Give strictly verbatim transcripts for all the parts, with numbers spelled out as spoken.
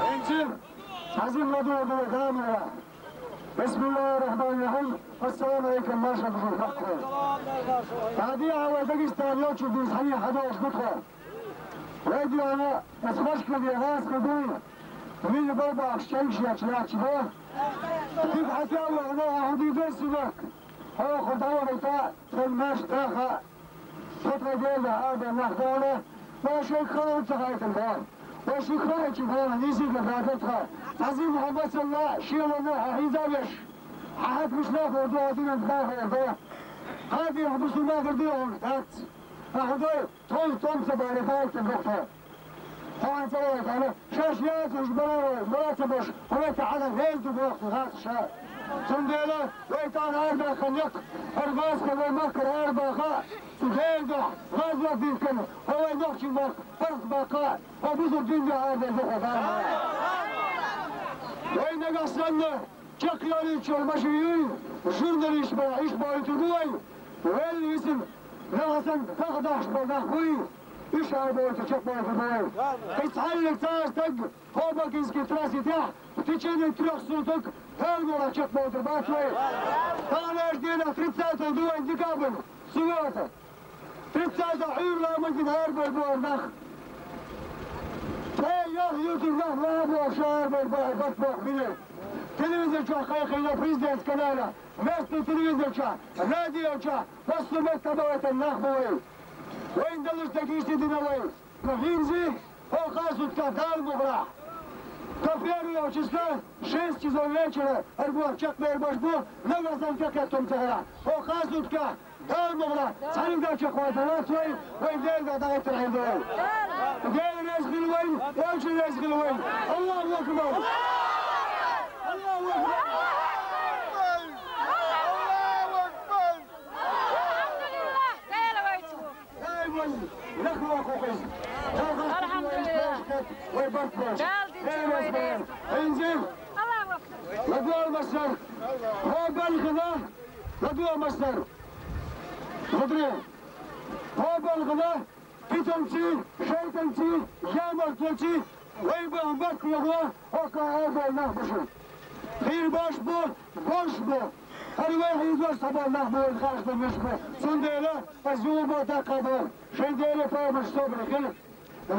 Энцин, азим ладу ладу дамира. بسم الله الرحمن الرحيم. السلام عليكم, маша бужу хакку. Тади ава Дагестан йочу биз хани хадош гутха. Вайдиана, эсхашка ди гас кадуй. Мин барба ахшанг шиач лачба. Тик хатя ва ана ахуди дерсинак. Хо худава рита, тен маш даха. Петра Гелда, Арда Нахдана, ва шейх Халан Цагайтан ба. Ва шейх Халан Цагайтан, низи га брадатха. Азим Мухаммад Салла, шиялана ахизавеш. Ахад мишна хорду, один ан ба хорду. Хади Абусума герди он тац. Ахадой, тон тон са бари балтан бохта. Хан Цагайтан ана, шаш яц уж баравай, бараца баш, хурета ана гелду бохта хас ша. Сундела, вайтан арба ханек, арбас ка вай макар арба ха. Сугелдо, вазва динкан, хавай нохчи мак, парх бака, ва бузу динда арба зуха бака. Вай нагасанна, чакъяри чормаши юй, журналист ба, иш ба ютубуй, вел висин, нагасан, дахдаш ба, нахуй, иш арба юту чакъ ба ютубуй. Кайс халли цастаг, Кобакинский трассе тя, в течение трёх суток, Талмура чакъ ба юту батвай. Талаш дина тридцатого декабрь, суббота. Тридцатого июля мы дин арбар буар нах. Те ях юту нах ва буар ша арбар буар бат буар бине. Телевизор ча хай хай на президент канала. Местный телевизор ча, радио ча, постумет табавата нах буар. Вайн далуш такишти динавай. Гинзи, хо хасутка Талмура. До первого числа, шесть часов вечера, арбуа чакъ бер баш бу, нагасан чакъ я том цагара. Хо хасутка Талмура, царинга чакъ ва дала цой, вай дерга дагайтар хайдой. Дер резгил вай, очень резгил вай. Аллаху акбар. Аллаху акбар. Аллаху акбар. Алхамдулиллах. Дай вай, нахва хукус. Алхамдулиллах. Вай барт барт. Галди чуйрес. Инзил. Аллаху акбар. Ладуа масар. Хобал хила. Ладуа масар. Ладре. Хобал хила. Питанци, шайтанци, ямартанци, вай ба амбат кулугла, ока арба нахбуши. Хир баш бу, бош бу. Хар вай хизва саба нахбу, хаш да мишбу. Сундела, азуба да кабу. Шендела пайбаш собри хил.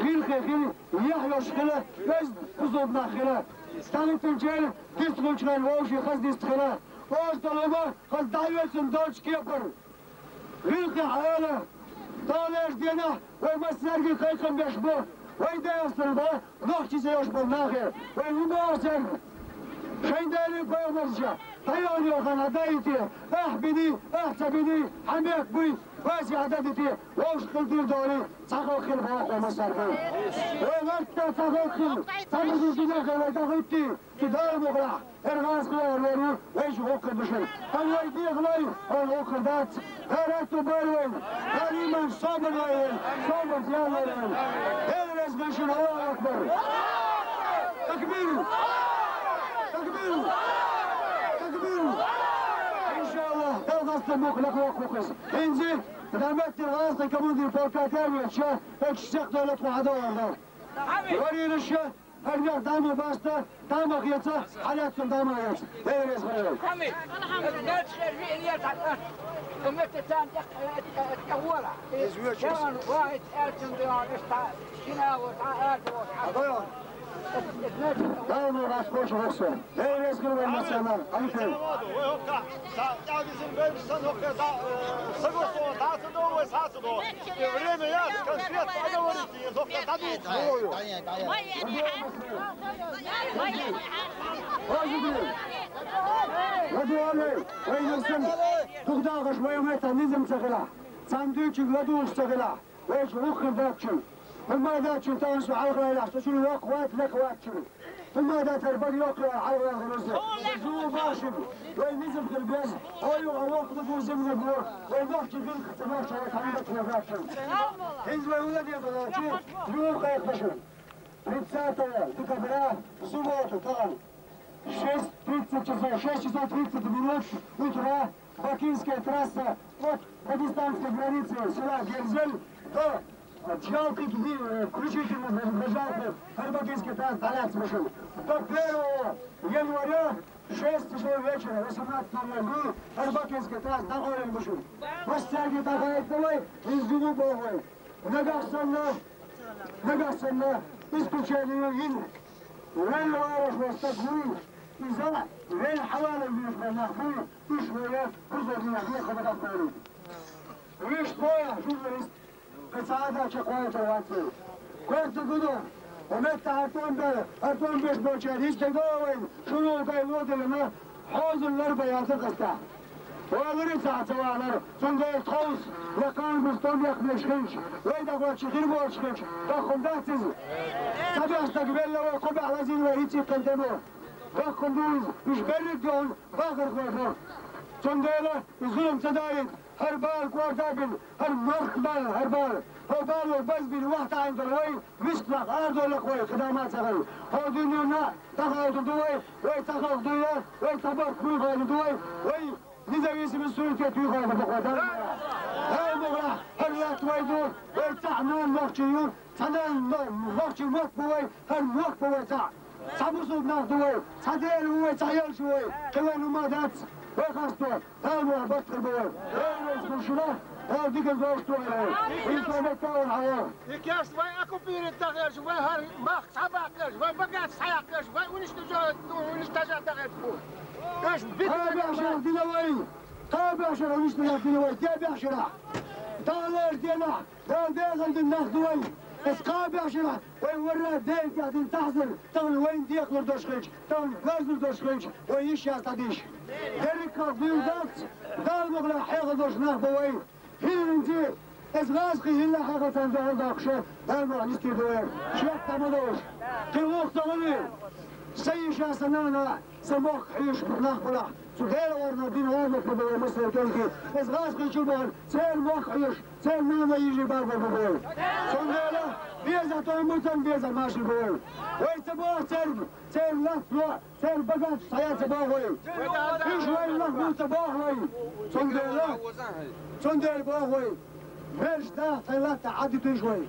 Гил хе хил, ях ёш хила, вез кузуб нах хила. Стали тинчел, дист гучган воши хаз дист хила. Ош далуба, хаз дайвецун долч кепар. Вилхи хӀела, талеш дена, вай масарги хайкам беш бу, вай дайастан ба, нохчи зайош бу нахе, вай умасар. Шайдали пайгамбарша, тайони охан адайти, ах бини, ах цабини, хамек буй, васи ададити, вовш хилдир дори, цахал хил ба охо масарги. Вай варта цахал хил, цахал хил дина хила дахити. Кидай мугла, эргас кла эрверу, веш гоккы душен. Калвай дихлай, ол гоккы дац. Гарат ту барвен, галиман собр вайвен, собр зян вайвен. Эл рес душен, Аллаху Акбар. Такбир! Такбир! Такбир! Иншаллах, далгас та мух лак лак хукыс. Инзи, дамет ти гас та командир полка тервеча, эк шсек долет ку хада варда. Вари рыша, Гьармагъ дама баста, дама гъяца, гьалат цун дама гъяц. Эврез гъарай. Амин. Алхамдулиллах. Дама гъяц, бош гъяц. Эврез гъарай, масана. Алифе. Согласовано, да, да, да. И время я конкретно договорить. Ладуале, вай нурсун, дугдагъыш вай мета низм цагъила. Цандуйчик ладуш цагъила. Вай чу уххыр датчу. Хумма датчу танцу алгъайла, сучу вакъ ват, лакъ ватчу. Хумма датар баг ёкъ вай алгъайла гъуруза. Зу башим. Вай низм хирбез. Ой, авакъ ладу зим ладу. Вай нохчи гил хтамах чара танбат ладатчу. Хиз вай улади ладатчу. Ю къайх башим. Тридцатого декабря, в субботу, там, шесть тридцать часов, шесть часов тридцать минут утра, Бакинская трасса от дагестанской границы села Герзель до, э, Джалты, э, включительно до, до Джалты, Арбакинская трасса, двенадцать машин. До первого января в шесть часов вечера, восемнадцать ноль ноль, Арбакинская трасса, Дахолин машин. Восьмой Дахай, давай, из Югу Богой. Нагахсанна, нагахсанна, исключение ин. Вен вараш вастагуй, иза, вен хавалан бирш нахуй, иш вая, кузовни нахуй хабатахуй. Виш боя, журналист, пецада чакуй информацию. Корта гудо, умет та артон бе, артон беш боча, рис дегавай, шуну кай лодерна, хозун лар баята каста. Валари цацавалар, цундел тховс, якан густом якнешхинч, вай дагва чихир борчхинч, дахундатсиз. Сабяста гвелла вай куба лазин вай ици кантемо. Дахундуз, иш беррик дон, бахар хвархар. Цундела, изулум цадарит, хар бал квардабин, хар марх бал, хар бал. Хо бал вай базбин вахт айн дал вай, мискла ардолак вай, хидамат сагал. Хо дунья на, дахал дувай, вай тахал дуя, вай табар куй хал дувай, вай независимый суверенитет юхал бахвадан. Хай мугра, хар лат вай ду, вай цахнан махчи ю, цанан махчи мах бувай, хар мах бувай цах. Цабусул нах дувай, цадел увай, цаял шувай, килай нума дац, вай хасто, дай мугра бат кар бувай. Вай вай скушура, дай дигаз вай штуай. Инсанет тавар хаял. Икяш вай оккупировать тагъаш, вай хар мах цабакъаш, вай багат саякъаш, вай уничтожать, ну, уничтожать тагъаш бу. Эш бит. Ха бяшар динавай. Ха бяшар уничтожать динавай. Де бяшара. Далар дена. Дал дегъан дин нах дувай. Эс ха бяшара. Вай варра дерга дин тахзир. Тан вай дехлур дошхич. Тан газур дошхич. Вай иш ястадиш. Дерик ха дин дац. Дал мугра хега дош нах бувай. Хилинзи, эс гъазкъи хилла хьагъатан дагъал дахша, дарман истирдуэр. Шек тамадош. Къилух тагъали. Саиша санана, самох хьиш нах бала. Цудела варна дин варна кубала масал тонки. Эс гъазкъи чубан, цер мох хьиш, цер нана ижи барбар бабай. Цундела, беза той мутан беза маши бой. Вай цабо цер, цер лафло. Цер багат сая ца богъой. Иш вай лахму ца богъой. Цундела. Цундел богъой. Верш да тайлата ади туш вай.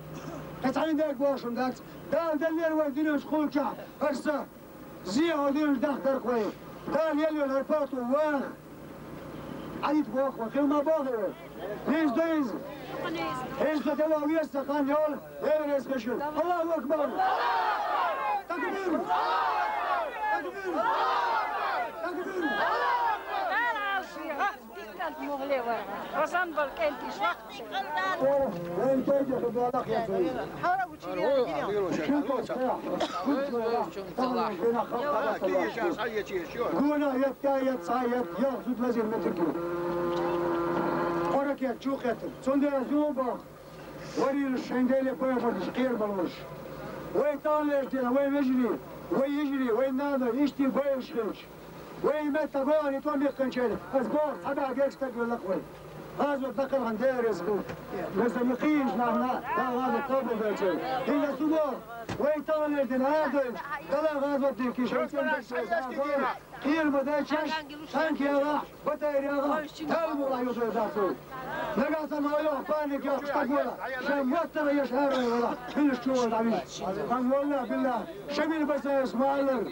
Кацай дек бошум дац. Дал дал лер вай динаш хулча. Арса. Зи один дах дар хвай. Дал ел ел арпату вах. Алит бохва, хилма бохва. Низ дуиз. Низ да дава виеса хан йол, эврес хешил. Аллаху акбар. Такбир. Такбир. Такбир. Расан бол кентиш вахт. Гуна ятта ятса ят, ях зуд вазир метрки. Корак ят, чух ят. Цундера зуба. Варил шендели поймадиш, кир балуш. Вай тан леш дина, вай вежри, вай ежри, вай нана, ишти вай шхинч. Вай мет тагони то михканчел, аз бор, таба гекста гулак вай. Газу дакар хан дерес ку. Меза михиш нахна, да газу табу дерчел. Инда субо, вай тан леш дина, адой, дала газу дин кишен. Кир модай чаш, танки яла, батарея яла, талму ла юзу дасу. Нагаса ма ё паник ё штагула, шамваттара ё шарвала, хилиш чула давиш. Хан валла билла, шамил баса исмаалар.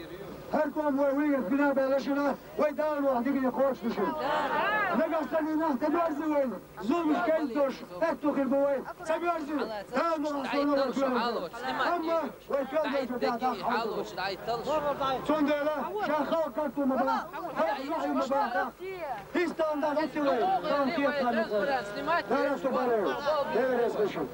Хар ком вай вигет бина балашина, вай далу дигни хоч душин. Нагаса ми нахта барзи вай. Зулмуш кайдош, этту хирбувай, сабиарзи, талму асуну вай кюрму. Амма вай калдош да да халдош. Цундела, ша халк карту маба, халк вахи маба. Хистан да гативай, кам киет хани. Дара субарай, деверес хуши.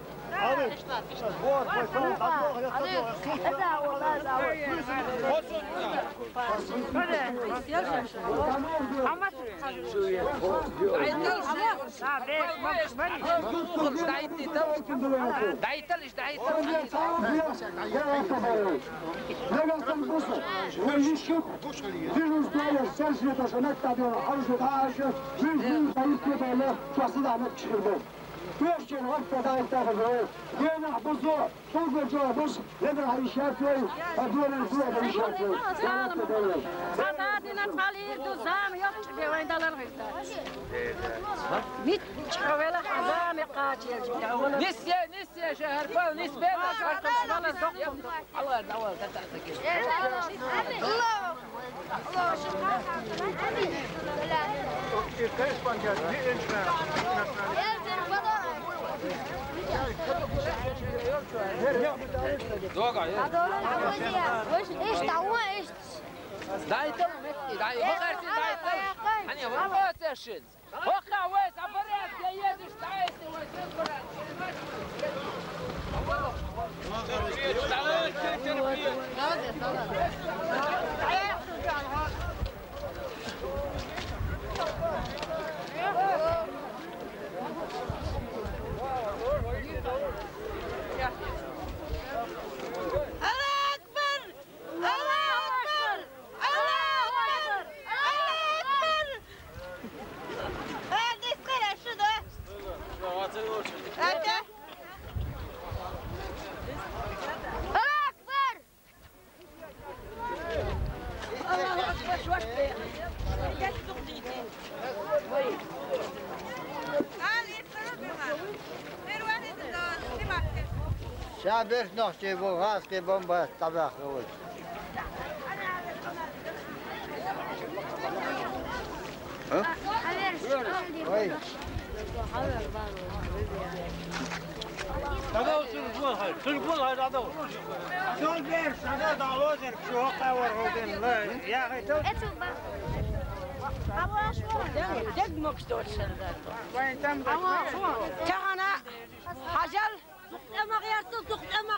Пешчен вахта дайта хазой. Денах бузу, тугу джо буш, ледра хай шатлой, адуна куа хай шатлой. Салам. Сададина цалир ду зам ёч бе вайдалар гъирда. Мит чавела хазам къачел. Ниссе, ниссе шахар пал, нис бе. Алла, алла, алла. Дай там, дай, дай там. Они, вот это шин. الله أكبر! الله أكبر! الله أكبر! الله أكبر! هذه صغيرة، شو ده؟ هذا؟ الله أكبر! الله أكبر، شو أكبر؟ شعب ايش نحكي بو غاسكي بومبا طبخ. Ага, шул гол хай, шул гол хай, ага. Шул бер, сага да лозер, шул хавар годен, ла, я хай тот. Дег мокстор шарда. Вайн там да. Чагана, хажал. Туктама, гъярту, туктама,